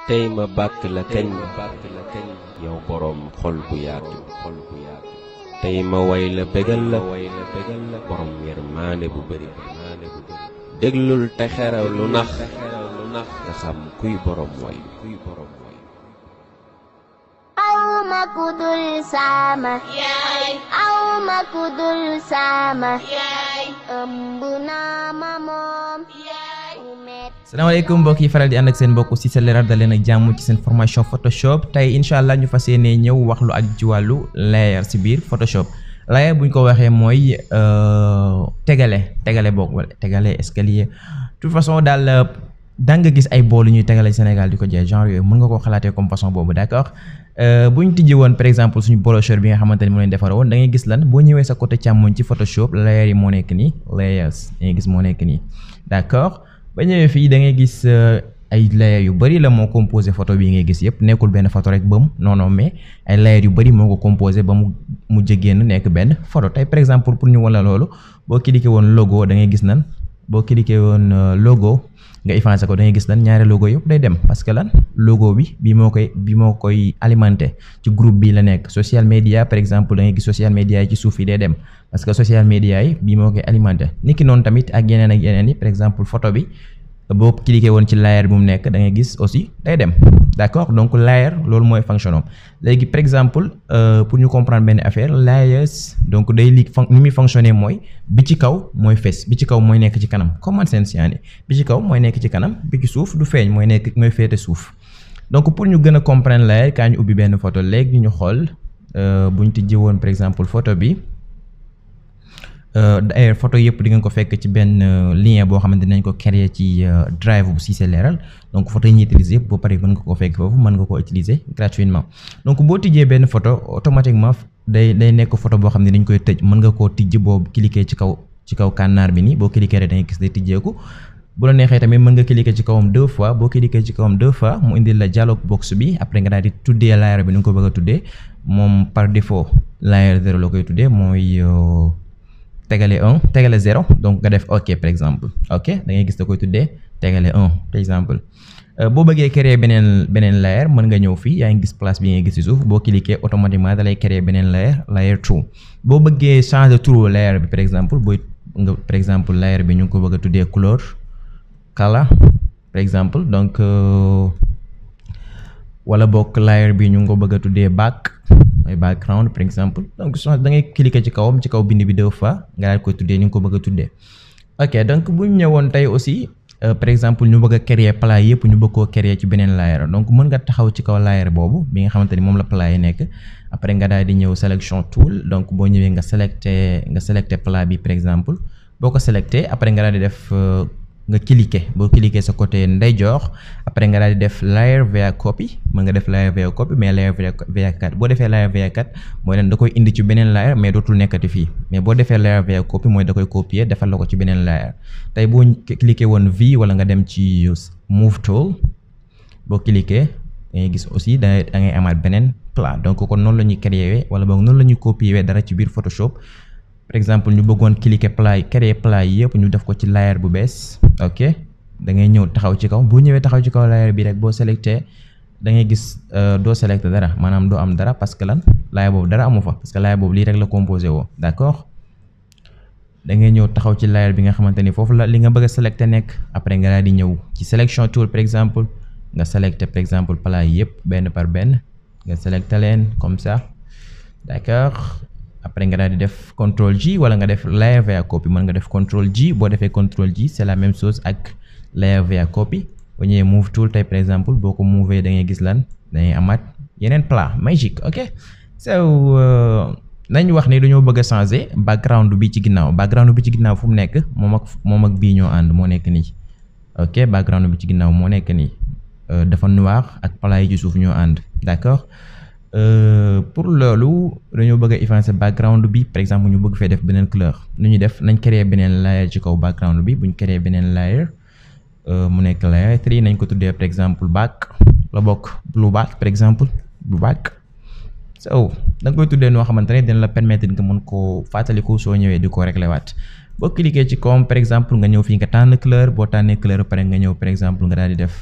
tey ma bàkk la kañ yow boroom xol bu yaatu tey ma way la bégal la boroom yërmaande bu bari déglul te xeraw lu nax nga xam kuy boroom way awma kudul sama yaay awma kudul sama yaay ëmb naa ma moom salaamaaleykum mbokk yi faral di ànd ak seen mbokk Cissé Leral daleen ak jàmm ci seen formation Photoshop tey incha allah ñu fas yéene ñëw wax lu ak ci wàllu layer si biir Photoshop layer buñ ko waxee mooy tegale boog wala tegale escalier toute façon daal da nga gis ay boolu ñuy tegale Sénégal di ko jaay genre yooyu mën nga koo xalaatee comme façon boobu d'accord buñ tijji woon par exemple suñu brochure bi nga xamante ni mu leen defar woon da ngay gis lan boo ñëwee sa côté càmmoñ ci Photoshop layer yi moo nekk nii layers da ngay gis moo nekk nii d'accord ba ñëwee fii da ngay gis ay layer yu bari la moo composé photo bi ngay gis yëpp nekkul benn photo rek bam non mais ay layer yu bari moo ko composé ba mu jëgéen nekk benn photo tey par exemple pour ñu wala loolu boo cliqué woon logo da ngay gis nan boo cliqué woon logo nga effacé ko da ngay gis lan ñaari logo yëpp day dem parce que lan logo bi moo koy alimenté ci groupe bi la nekk social media par exemple da ngay gis social media yi ci suuf yi day dem parce que social media yi bii moo koy alimenté niki noonu tamit ak yeneen yi par exemple photo bi boo cliqué woon ci layer bu mu nekk da ngay gis aussi day dem d'accord donc layer loolu mooy fonction léegi par exemple pour ñu comprendre benn affaire layers donc day ni muy fonctionner mooy bi ci kaw mooy fes bi ci kaw mooy nekk ci kanam comment sense yaani bi ci kaw mooy nekk ci kanam bi ci suuf du feeñ mooy féete suuf donc pour ñu gën a comprendre layer kaa ñu ubbi benn photo léegi ñu xool bu ñu tijji woon par exemple photo bi d'ailleurs photo yëpp di ngeen ko fekk ci benn lien boo xamante nañ ko créer ci drive bu Cissé Leral donc photo yi ñuy utiliser yëpp boo paree mën nga ko fekk foofu mën nga ko utiliser gratuitement donc boo tijjee benn photo automatiquement day nekk photo boo xam ne dañ koy tëj mën nga koo tijji boo cliquer ci kaw kànnaar bi nii boo cliquer rek da ngay gis day tijjeeku bu la neexee tamit mën nga cliquer ci kawam 2 fois boo cliquer ci kawam 2 fois mu indil la dialog box bi après nga daal di tuddee layer bi ni nga ko bëgg a tuddee moom par défaut layer 0 la koy tuddee mooy tegale 1 tegale 0 donc nga def ok par exemple ok da ngay gis da koy tuddee tegale 1 par exemple boo bëggee créer beneen layer mën nga ñëw fii yaa ngi gis place bi ngay gis ci suuf boo cliquer automatiquement da lay créer beneen layer 2 boo bëggee changer turu layer bi par exemple layer bi ñu ngi ko bëgg a tuddee couleur color par exemple donc wala bokk layer bi ñu ngi ko bëgg a tuddee background par exemple donc da ngay cliquer ci kawam ci kaw bind bi 2 fois nga daal koy tuddee ni nga ko bëgg a tuddee ok donc bu ñu ñëwoon tey aussi par exemple ñu bëgg a créer plat yëpp ñu bëgg koo créer ci beneen layer donc mën nga taxaw ci kaw layer boobu bi nga xamante ni moom la plat yi nekk après nga daal di ñëw selection tool donc boo ñëwee nga selecté plat bi par exemple boo ko selecté après nga daal di def nga boo cliquer sa côté ndeyjoor après nga daal di def layer via copy mën nga def layer via copy mais layer via cut boo defee layer via cut mooy leen da koy indi ci beneen layer mais dootul nekkati fii mais boo defee layer via copy mooy da koy copier defal la ko ci beneen layer tey boo cliquer woon V wala nga dem ci move tool boo cliquer da ngay gis aussi da ngay amaat beneen plat donc kon noonu la ñuy créer wala boog noonu la ñuy copier dara ci biir Photoshop par exemple ñu bëggoon cliquer plat yi créer plat yi yëpp ñu def ko ci layer bu bees ok da ngay ñëw taxaw ci kaw boo ñëwee taxaw ci kaw layer bi rek boo selecté da ngay gis doo selecté dara maanaam doo am dara parce que lan layer boobu dara amu fa parce que layer boobu lii rek la composé woo d'accord da ngay ñëw taxaw ci layer bi nga xamante ni foofu la li nga bëgg a selecté nekk après nga daal di ñëw ci selection tool par exemple nga selecté par exemple plat yi yëpp benn par benn nga selecté leen comme ça d'accord après nga daal di def CTRL J wala nga def layer via copy mën nga def CTRL J boo defee CTRL J c'est la même chose ak layer via copy boo ñëwee move tool tey par exemple boo ko move da ngay gis lan da ngay amaat yeneen plat magique ok so nañ wax ni dañoo bëgg a changer background bi ci ginnaaw fu mu nekk moom ak bii ñoo ànd moo nekk nii ok background bi ci ginnaaw moo nekk nii dafa noir ak plat yi ci suuf ñoo ànd d'accord pour loolu dañoo bëgg a effacer background bi par exemple ñu bëgg fee def beneen couleur nu ñu def nañ créer beneen layer ci kaw background bi buñ créer beneen layer mu nekk layer 3 nañ ko tuddee par exemple back la bokk blue back par exemple blue back so da nga koy tuddee noo xamante ne dina la permettre nga mën koo fàttaliku soo ñëwee di ko régler waat boo cliquer ci kawam par exemple nga ñëw fii nga tànn couleur boo tànnee couleur ba pare nga ñëw par exemple nga daal di def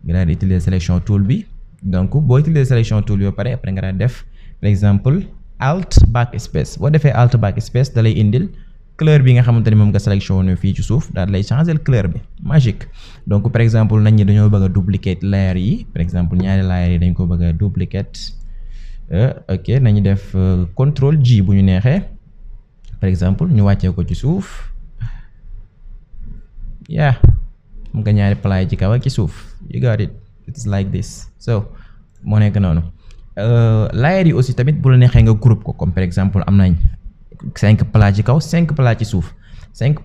nga daal di utiliser sélection tool bi donc boo utiliser sélection tool bi ba pare après nga daal di def par exemple alt backspace boo defee alt backspace da lay indil couleur bi nga xamante ni moom nga sélectionné fii ci suuf daal lay changer couleur bi magique donc par exemple nañ ñi dañoo bëgg a duplicate layer yi par exemple ñaari layer yi dañ ko bëgg a duplicate ok nañu def contrôle G bu ñu neexee par exemple ñu wàccee ko ci suuf am nga ñaari plat yi ci kaw ak ci suuf you got it, it's like this. So moo nekk noonu layer yi aussi tamit bu la neexee nga groupe ko comme par exemple am nañ 5 plats ci kaw 5 plats ci suuf 5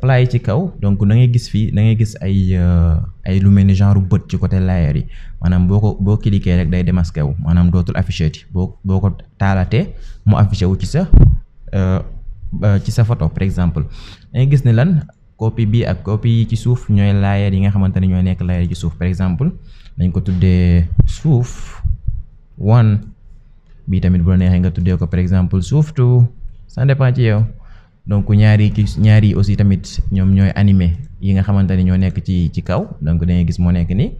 plats yi ci kaw donc da ngay gis fii da ngay gis ay lu mel ni genre bët ci côté layer yi maanaam boo cliquer rek day démasqué wu maanaam dootul affiché ti boo ko taalatee mu affiché wu ci sa photo par exemple da ngay gis ne lan copie bi ak copie yi ci suuf ñooy layer yi nga xamante ne ñooy nekk layer yi ci suuf par exemple dañ ko tuddee suuf 1 bi tamit bu la neexee nga tuddee ko par exemple suuf 2 ça dépend ci yow donc ñaari aussi tamit ñoom ñooy animé yi nga xamante ni ñoo nekk ci kaw donc da ngay gis moo nekk nii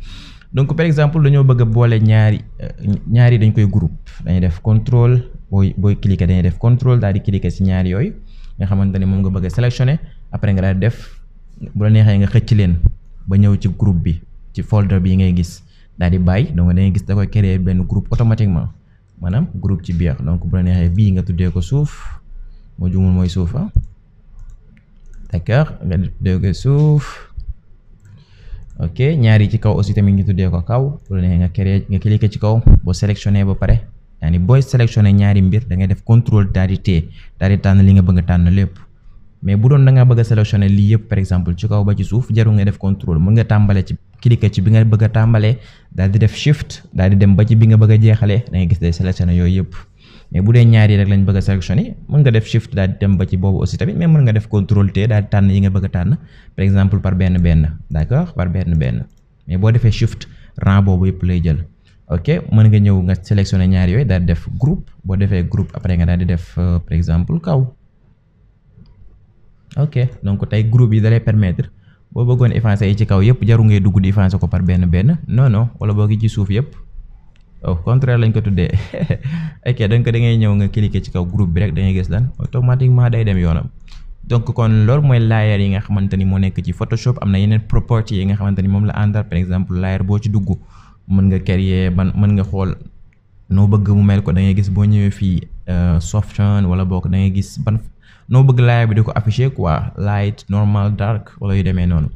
donc par exemple dañoo bëgg a boole ñaari dañ koy groupe dañuy def contrôle booy cliquer dañuy def contrôle daal di cliquer ci ñaari yooyu nga xamante ni moom nga bëgg a sélectionner après nga daal def bu la neexee nga xëcc leen ba ñëw ci groupe bi ci folder bi ngay gis daal di bàyyi donc da ngay gis da koy créer benn groupe automatiquement maanaam groupe ci biir donc bu la neexee bii nga tuddee ko suuf moo jumul mooy suuf d'accord nga tuddee ko suuf ok ñaari ci kaw aussi tamit ñu tuddee ko kaw bu la neexee nga cliquer ci kaw boo sélectionné ba pare yaani booy sélectionné ñaari mbir da ngay def contrôle daal di téye daal di tànn li nga bëgg a tànn lépp mais bu doon da nga bëgg a sélectionné lii yëpp par exemple ci kaw ba ci suuf jarul nga def contrôle mën nga tàmbale ci cliquer ci bi nga bëgg a tàmbalee daal di def shift daal di dem ba ci bi nga bëgg a jeexalee da ngay gis day sélectionné yooyu yëpp mais bu dee ñaari rek lañ bëgg a sélectionné mën nga def shift daal di dem ba ci boobu aussi tamit mais mën nga def contrôle T daal di tànn yi nga bëgg a tànn par exemple par benn d'accord par benn mais boo defee shift rang boobu yëpp lay jël ok mën nga ñëw nga sélectionné ñaari yooyu daal di def groupe boo defee groupe après nga daal di def par exemple kaw ok donc tey groupe yi da lay permettre boo bëggoon effacer yi ci kaw yëpp jaru ngay dugg di effacer ko par benn non wala boo gi ci suuf yëpp contraire lañ ko tuddee ok donc da ngay ñëw nga cliquer ci kaw groupe bi rek da ngay gis lan automatiquement day dem yoonam donc kon loolu mooy layer yi nga xamante ni moo nekk ci Photoshop am na yeneen property yi nga xamante ni moom la àndal par exemple layer boo ci dugg mën nga créer mën nga xool noo bëgg mu mel ko da ngay gis boo ñëwee fii soften wala bokk da ngay gis ban noo bëgg layer bi di ko afficher quoi light normal dark wala yu demee noonu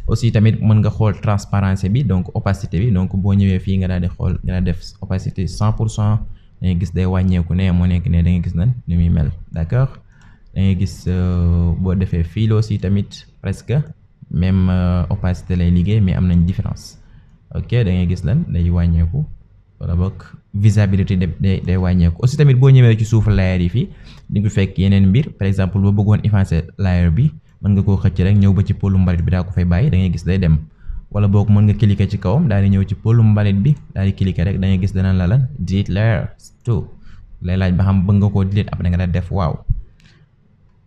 aussi tamit mën nga xool transparence bi donc opacité bi donc boo ñëwee fii nga daal di xool nga daal def opacité 100% da ngay gis day wàññeeku ne moo nekk ne da ngay gis nan ni muy mel d'accord da ngay gis boo defee fil aussi tamit presque même opacité lay liggéey mais am nañ différence ok da ngay gis lan day wàññeeku wala boog visibilité day wàññeeku aussi tamit boo ñëwee ci suufu layer yi fii di nga fekk yeneen mbir par exemple boo bëggoon effacer layer bi mën nga koo xëcc rek ñëw ba ci pôlu mbalit bi daa ko fay bàyyi da ngay gis day dem wala boog mën nga cliquer ci kawam daal di ñëw ci pôlu mbalit bi daal di cliquer rek da ngay gis dana la lan delete layer tout lay laaj ba xam bëgg nga koo delete après nga daal def waaw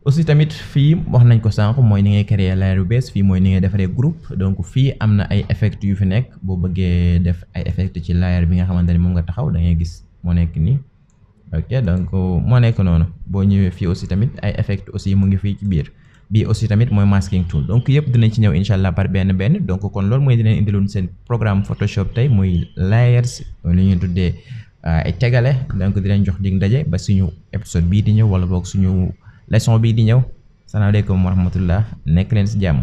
aussi tamit fii wax nañ ko sànq mooy ni ngay créer layer bu bees fii mooy ni ngay defaree groupe donc fii am na ay effect yu fi nekk boo bëggee def ay effect ci layer bi nga xamante ni moom nga taxaw da ngay gis moo nekk nii ok donc moo nekk noonu boo ñëwee fii aussi tamit ay effect aussi mu ngi fii ci biir bii aussi tamit mooy masking tool donc yëpp dinañ ci ñëw incha allah par benn donc kon loolu mooy dinañ indiloon seen programme Photoshop tey muy layers mooy li ñuy tuddee ay tegale donc dinañ jox dig ndaje ba suñu épisode bii di ñëw wala boog suñu leçon bii di ñëw salaamaaleykum wa rahmatullah nekk leen si jàmm